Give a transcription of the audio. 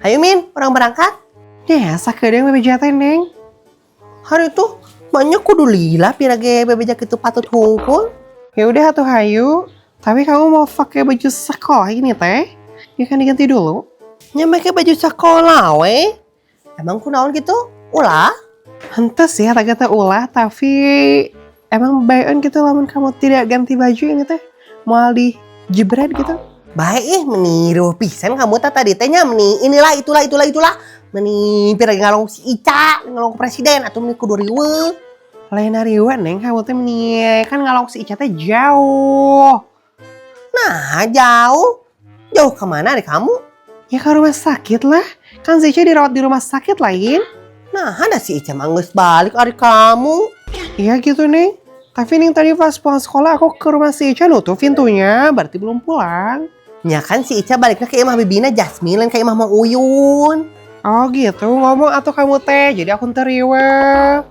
Hayu, Min, urang berangkat. Ya, sakedeung bebeja teh, Neng. Ari atuh banyak kudu lila pira ge bebeja kitu patut hungkul. Ya udah atuh, hayu. Tapi kamu mau pakai baju sekolah ini teh? Ya kan diganti dulu. Nya make baju sekolah we. Emang kunaon gitu? Ulah? Henteu sih, kata ulah, tapi emang baeun gitu lamun kamu tidak ganti baju ini teh mau di jebret gitu. Baik ih, meni riweuh pisan kamu teh tadi teh nya, meni inilah itulah itulah itulah, meni pira ngalongok si Ica, ngalongok presiden atuh meni kudu riweuh. Lain riweuh, Neng, kamu teh meni kan ngalongok si Ica teh jauh. Nah, jauh. Jauh kemana deh kamu? Ya ke rumah sakit lah. Kan si Ica dirawat di rumah sakit lain. Nah, ada si Ica mah geus balik ari kamu. Iya gitu, Neng. Tapi Neng, tadi pas pulang sekolah aku ke rumah si Ica nutup pintunya, berarti belum pulang. Ya kan si Ica baliknya ke imah bibina Jasmine, lain ke imah Mang Uyun. Oh gitu, ngomong atuh kamu teh, jadi aku teu riweuh.